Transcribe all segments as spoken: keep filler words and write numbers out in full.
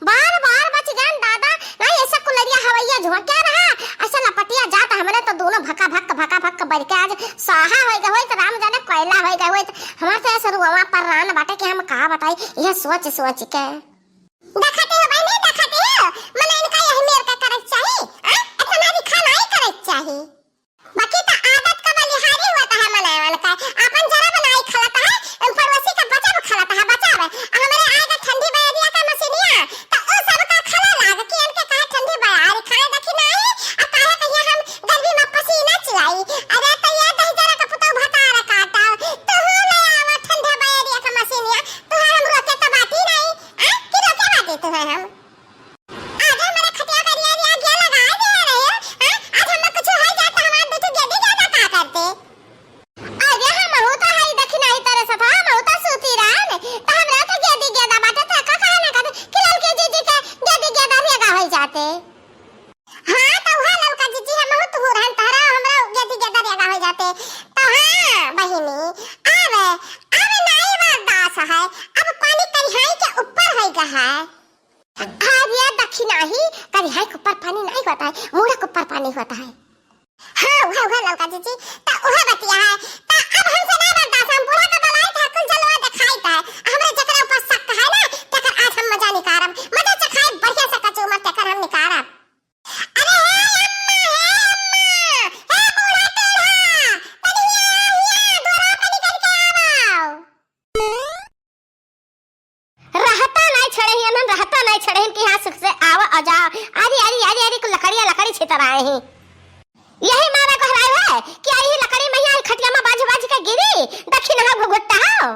बार बार बच गन दादा, नहीं ऐसा कुलरिया हवैया झोंक्या रहा, ऐसा लपटिया जात हमरे तो दोनों भका भक, भका भक बरिके आज स्वाहा होइ गए होइत, राम जाने कोयला होइ गए होइत। हमार तो ऐसा रुआवा पर रान बाटे कि हम का बताई, यह सोच सोच के। देखती हो बहनी, देखती हो, मने इनका यही मेर का करे के चाही, आ? इतना दिखा नहीं करे के चाही। बाकी त आदत का बलिहारी होत है मनई मन का। आपन जरा बनाई खलत है, पड़ोसी का बचाव खलत है, बचाव। आ हमरे आए का ठंडी बयरिया का मशीनिया, त उ सब का खला लाग कि इनके कहा ठंडी बयारी खाए देखी नाही, आ काहे कहिया हम गर्मी में पसीना चुआई। अरे त ये दही जरा का पुतौ भतार काटा, तू ले आवा ठंडा बयरिया का मशीनिया, तुहार हम रोके त बाटी नाही, आ? कि रोके बाटी तुहार हम? आज हमरे खटिया करिया रे आगिया लगाए दे रहे हो, हैं? आज हमर कुछ हो जात त हमार दू ठो गेदी गेदा का करते? अरे हमहू त हई देखी नाही तरह से था, हमहू त सूती रहन, त हमरा त गेदी गेदा बाटे त का कहे ना कहते कि ललके जीजी के गेदी गेदा रेगा होइ जाते। हाँ, त उहे ललका जीजी हमहू तुहू रहन तहरा हमरा गेदी गेदा रेगा होइ जाते। त हाँ, बहिनी, अब, अब नाही बर्दाश्त है, अब पानी करिहाई के ऊपर होइ गा है। अरे दखिनाही, करिहाई के ऊपर पानी नाही होत है, मुड़ा के ऊपर पानी होत है। हाँ, उहे, उहे ललका जीजी, त उहे बतिया है। त अब हमसे ना बर्दाश्त, हम बूढ़ा का बलाई था, कुल जलवा देखाई था। हमरे जकरा ऊपर शक है ना, तेकर आज हम मजा निकारब, मजा चखाई बढ़िया से कचूमर तेकर हम निकारब। अरे हे अम्मा, हे अम्मा, हे बूढ़ा टेढ़ा, तनी हिया, हिया, द्वारा पे निकल के आवो। रहता नाई छड़े ही, अनन रहता नाई छड़े ही कि हाँ, सुख से आवा और जावा। अरे, अरे, अरे, अरे, कुल लकड़िया, लकड़ी छितर आए ही। यही मारा गोहराए है कि आई ही लकड़ी मैया आई खटिया में बाज, बाज के गिरी, दखिनहा घुघुट्टा हो।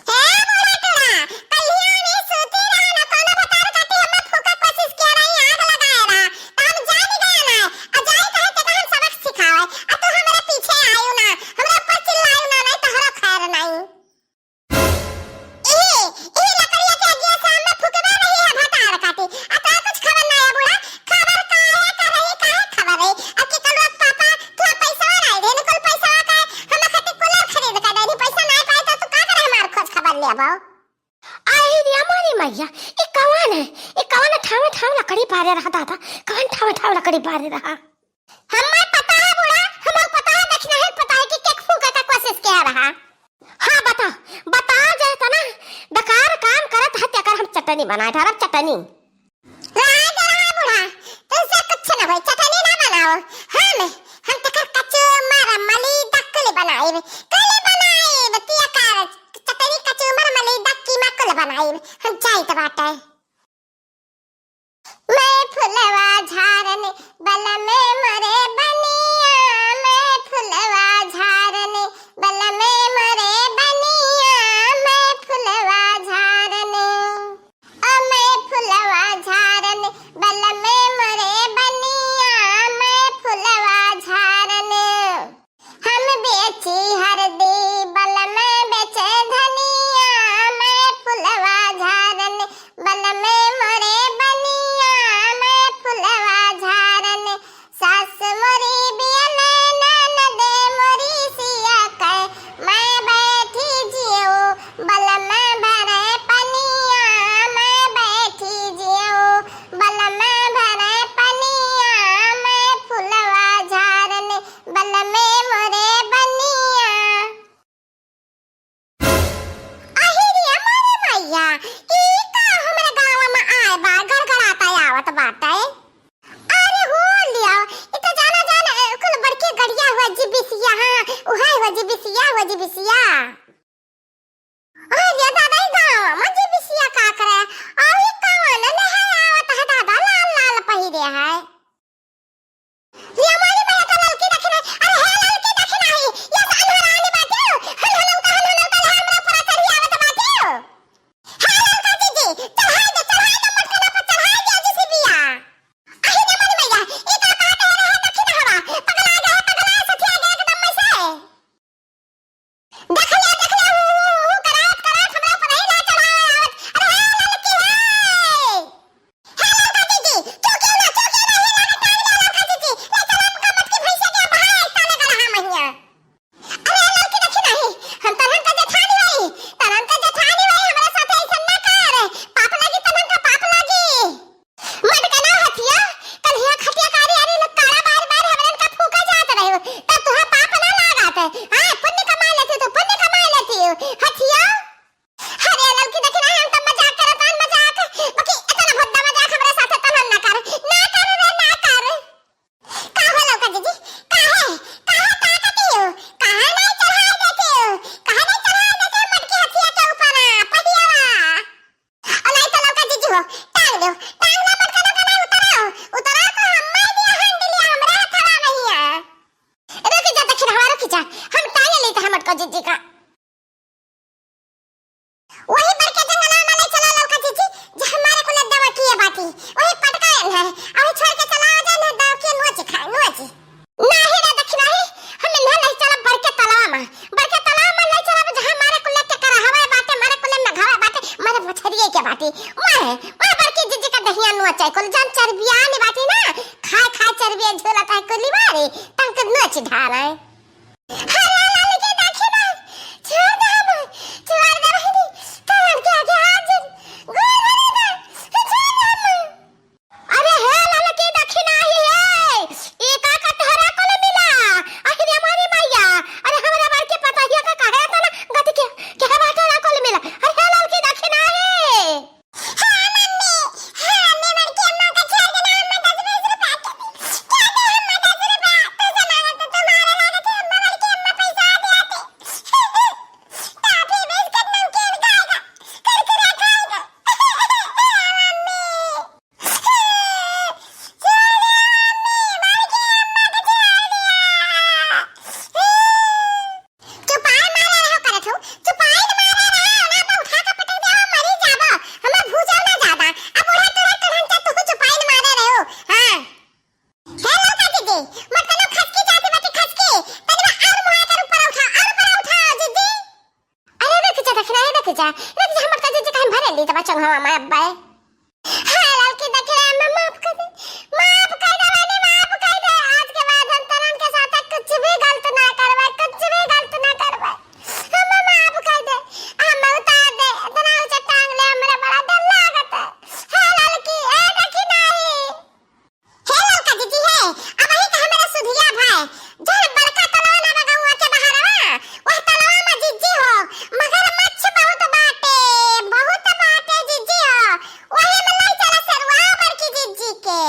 हे बूढ़ा टूरा, कहिया नहीं सूती रहा ना, कोनो भतार काटी हमें फूका कोशिश किया रही, आग लगाए रहा, तो हम जान गए ना, आ जाई कहे ते हम सबक सिखावे, आ तू हमारे पीछे आयु ना, हमरा ऊपर चिल्लायु ना, नहीं तोहरा खैर नहीं। ई, ई लकड़िया के अगिया से हमें फुकवा रही है भतार काटी। आ तोरा कुछ खबर ना है बूढ़ा, खबर का है, का रही, का है खबर रही। अब की कल रात पापा थोड़ा पैसा ना दे, निकल पैसा का हम खातिर कूलर खरीद के दे दी, पैसा ना पाए तो तू का करे हमार खोज खबर लेबो? आई रे मोरी मैया, ई कवन है? ई कवन ठावे ठावे लकड़ी पारे रहा दादा? कवन ठावे ठावे लकड़ी पारे रहा? हमें पता है बूढ़ा, हमें पता है, देखना है, पता है कि केक फूंके का कोशिश किया रहा। हाँ, बताओ, बताओ जे तना बेकार काम करत है, तेकर हम चटनी बनाए डालब, चटनी। रहा दे रहा बूढ़ा, तुमसे कुछ ना होई, चटनी ना बनाओ। हम, हम तेकर कचूमर मलीदा कुल बनाइब, कुल बनाइब, तिया कर चटनी कचूमर मलीदा कीमा कुल बनाइब, हम जाइत बाटे। मैं फुलवा झारने बलमे मोरे बनिया, मैं फुलवा झारने बलमे मोरे बनिया, मैं फुलवा झारने, ओ मैं फुलवा झारने बलमे मोरे बनिया, मैं फुलवा झारने। हम बेची हरदी, बलम बेचे धनिया, मैं फुलवा झारन, बलम मोरे बनिया, मैं फुलवा झारन। सास मोरी बियले ननद मोरी सिया के, मैं बैठी जियो, बलम भरे पनिया, मैं बैठी जियो, बलम भरे पनिया, मैं फुलवा झारन। बलमे मोरे बनिया। अहि रे मोरे मैया, ई का हमरे गाँव में आए बा, गड़गड़ाता आवत बाटे। अरे हो लिया, ई तो जाना जाना, ए, कुल बड़की गड़िया हुआ जी बिसिया, हाँ, उहे हुआ जी बिसिया, हुआ जी बिसिया। अरे दादा, ई गाँव में जे बिसिया का करे? अउ ई कवन लेहे आवत है दादा, लाल लाल पहिरे है? रे मोरी मैया, तो ललकी दखिना, अरे हे ललकी दखिना ही, ये तो अनहरानी बाटियो, हन हनौता, हन हनौता ले हमरा पूरा चढ़ी आवत बाटियो। हे ललका जीजी, चढ़ाई दे, चढ़ाई दे, मटकना पर चढ़ाई दे, जीसी बिया। अहि रे मोरी मैया, ई का कहत है रे, हे दखिना हवा, पगला गए, पगला सठिया गए एकदम में से। टांग दो, टांग दो, मटका लोग, नहीं उतराओ, उतराओ तो हम मार दिया, हाथ दिलिया, हमरा हथवा नहीं है। रुक जा, दखिनवा, रुक जा, हम टांग लेते हैं मटका जिज्जी का। वही बड़के जंगलवा में ले चला ललका जिज्जी, जे हमारे कुल दवा किए बाटी, वही पटकायन है, अभी छोड़ के चला आ जा, नहीं दवा के नोच खाए, नोच। नाही रे दखिनवा, हम इन्हें ले चला बड़के तलावा में, बड़के तलावा में ले चला, जहाँ हमारे कुल के करहवा बाटे, हमारे कुल में घावा बाटे, हमारे मछरिए के बाटी, वह, वह बड़की जिज्जी का दहिया नोच है, कुल जन चरबिया ने बाटी ना, खाए खाए चरबिया झोला ताए कुली मारे, तंग नोच ढाला है। हरे लाल की दखिना, छोड़ दे हम, छोड़ दे बहिनी, तोहर के आगे हाथ जोड़, गोड़ धरे बा, छोड़ दे हम। अरे हे लाल की दखिना ही है, ई का का तोहरा कुल मिला? अरे हमारी मैया, अरे हमरा बार के पता हिया का काहे तना गति के, के बाटे ला कुल मिला? अरे हे लाल की दखिना है। हाँ मम्मी, हाँ, मैं बड़की अम्मा का छोड़ देना, अम्मा दस बीस रुपया के दी। क्या दे अम्मा दस रुपया? तू जमाना तो तुम्हारे लागत है, अम्मा बड़की अम्मा पैसा दे आते। टॉफी, बिस्किट, नमकीन खाएगा, कुरकुरा खाएगा। मम्मी। छोड़ दे मम्मी, बड़की अम्मा का छोड़ दिया। चुपाई मारे रहो करत हो, चुपाई न मारे रहो, ना तो उठा के पटक दे, हम मरी जाबो, हमें भूजो ना ज्यादा। अब बूढ़ा तोरा कढ़न के तू चुपाई न मारे रहो। हाँ। हे ललका जिज्जी, मत कनो खसकी जाती बाटी खसकी, तनी बा और मुहा कर ऊपर उठा, और ऊपर उठा जिज्जी। अरे रुक जा, दखिना, अरे रुक जा, रुक जा, हम मत कर जिज्जी, कहीं भरे ली तब चंगवा माय अब्बा है। हाँ, ललकी दखिना, अम्मा माफ कर दे, माफ कर दे, रानी, माफ कर दे। आज के बाद हम तरन के साथ कुछ भी गलत ना करबे, कुछ भी गलत ना करबे। अम्मा माफ कर दे, अम्मा उतार दे, इतना ऊंचा टांग ले, हमरा बड़ा डर लागत है। हाँ, ललकी, ए, दखिना ही। हे ललका जिज्जी हे, अबही तो हमरा सुधिया भाई, जौन बड़का तलवा ना बा गौआ के बहरवा, वह तलवा में जिज्जी हो, मगरमच्छ बहुत बाटे, बहुत बाटे जिज्जी हो, वही में ले चला सरवा बड़की जिज्जी के।